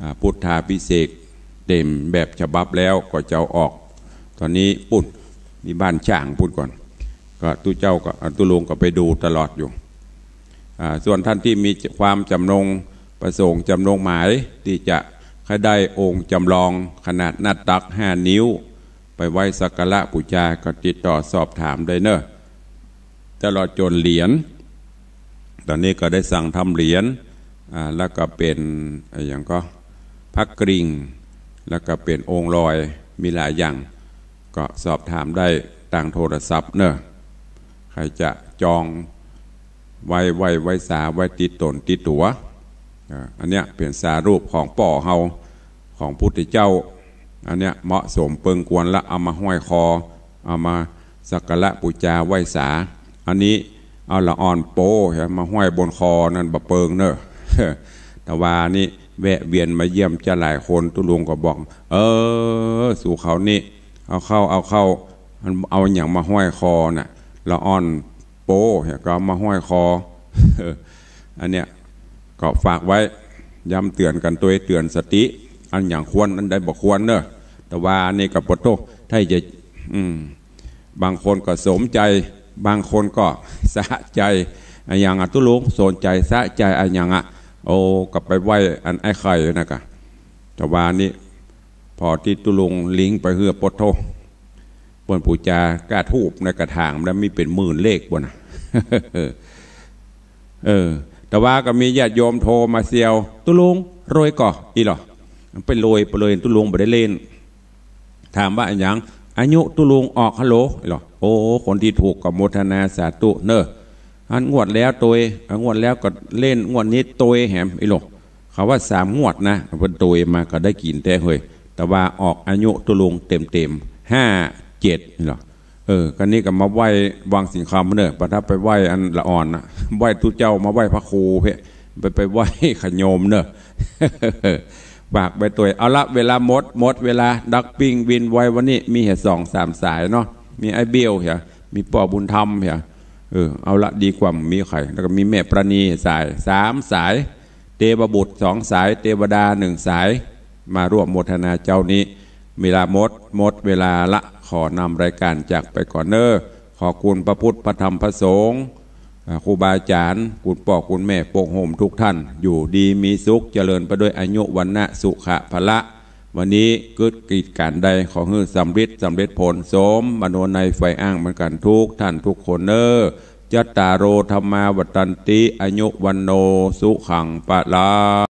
อ่า พุทธาภิเษกเต๋มแบบฉบับแล้วก็จะเอาออก ต๋อนนี้ปู๊น มีบ้านจ้างปู๊นก่อน ก็ตุ๊เจ้าก็ อ่า ตุ๊ลุงก็ไปดูตลอดอยู่ อ่า ส่วนต้านตี้มีความจำนงประสงค์จำนงหมายตี้จะใค่ได้องค์จำลองขนาดหน้าตักห้านิ้ว ไปไหว้สักการะปู๋จาก็ติดต่อสอบถามได้เน่อ ตลอดจ๋นเหรียญ ต๋อนนี้ก็ได้สั่งทำเหรียญ อ่า แล้วก็เป๋น อะหยังก็ พระกริ่ง แล้วก็เป๋นองค์ลอย มีหลายอย่าง ก็สอบถามได้ตางโทรศัพท์เน่อ ใผจะจองไว้ ไหว้ ไหว้สา ไว้ติดต๋นติดตั๋ว อ่า อันเนี้ยเป๋นสารูปของป้อเฮา ของพุทธเจ้า อันเนี้ยเหมาะสมเปิงควรละ เอามาห้อยคอ เอามาสักการะปู๋จาไหว้สา อันนี้เอาละอ่อนโปเหีย มาห้อยบนคอนั่นบ่เปิงเน่อ แต่ว่านี่แวะเวียนมาเยี่ยมจะหลายคน ตุ๊ลุงก็บอก เออ สูเขานี่ เอาเข้า เอาเข้า มันเอาหยังมาห้อยคอน่ะ ละอ่อนโปเหีย ก็เอามาห้อยคอ อันเนี้ยก็ฝากไว้ ย้ำเตื๋อนกั๋นตวย เตื๋อนสติ อันหยังควร อันใดบ่ควรเน่อ แต่ว่าอันนี้ก็ปะโต้ ถ้าจะ อืม บางคนก็สมใจ๋ บางคนก็สะใจ๋ อะหยังอะตุ๊ลุง สมใจ๋สะใจ๋อะหยังอะ โอ้ ก็ไปไหว้อันไอ้ไข่นะกะ แต่ว่านี่ พอตี้ตุ๊ลุงลิงก์ไปเฮือ ปะโต้ เปิ้นปู๋จาก้าทูปในกระถางแล้วมีเป๋นหมื่นเลขปู๊นน่ะ เออ แต่ว่าก็มีญาติโยมโทรมาเซียว ตุ๊ลุง รวยก่อ อี้หล่อ ไปรวยไปเลย ตุ๊ลุงบ่ได้เล่น ถามว่าอะหยัง อายุตุ๊ลุงออกฮัลโหล อี้หล่อ โอ้ คนตี้ถูกก็โมทนาสาธุเน่อ อันงวดแล้วตวย อ่ะ งวดแล้วก็เล่น งวดนี้ตวยแหม อี้หล่อ เขาว่าสามงวดนะ เปิ้นตวยมาก็ได้กิ๋นแต๊เฮ้ย แต่ว่าออกอายุตุ๊ลุงเต๋มๆ ห้าเจ็ด อี้หล่อ เออ ก็นี่ก็มาไหว้วังสิงห์คำเน่อ บ่ทันไปไหว้อันละอ่อนน่ะ ไหว้ตุ๊เจ้า มาไหว้พระครูเพ่ ไป ไปไหว้ขะโยมเน่อ ฝากไปตวย เอาละ เวลาหมด หมดเวลา ดักปิ้งวินไว วันนี้มีเหียสองสามสายเนาะ มีไอ้เบี้ยวเหีย มีป้อบุญธรรมเหีย เออ เอาละ ดีกว่ามีใผ แล้วก็มีแม่ประณีสาย สามสาย เตวบุตรสองสาย เตวดาหนึ่งสาย มาร่วมโมทนาเจ้านี้ เวลาหมด หมดเวลาละ ขอนำรายก๋านจากไปก่อนเน่อ ขอบคุณพระพุทธ พระธรรม พระสงฆ์ อ่า ครูบาอาจ๋ารย์ คุณป้อคุณแม่ ปกโฮมทุกท่าน อยู่ดีมีสุข เจริญไปด้วยอายุ วรรณะ สุขะ พละ วันนี้กึ๊ดกิจก๋านใด ขอหื้อสำริด สำเร็จผล สมมโนในใฝ่อ้างเหมือนกั๋นทุกท่านทุกคนเน่อ จัตตาโร ธัมมา วัฑฒันติ อายุ วัณโณ สุขัง พลัง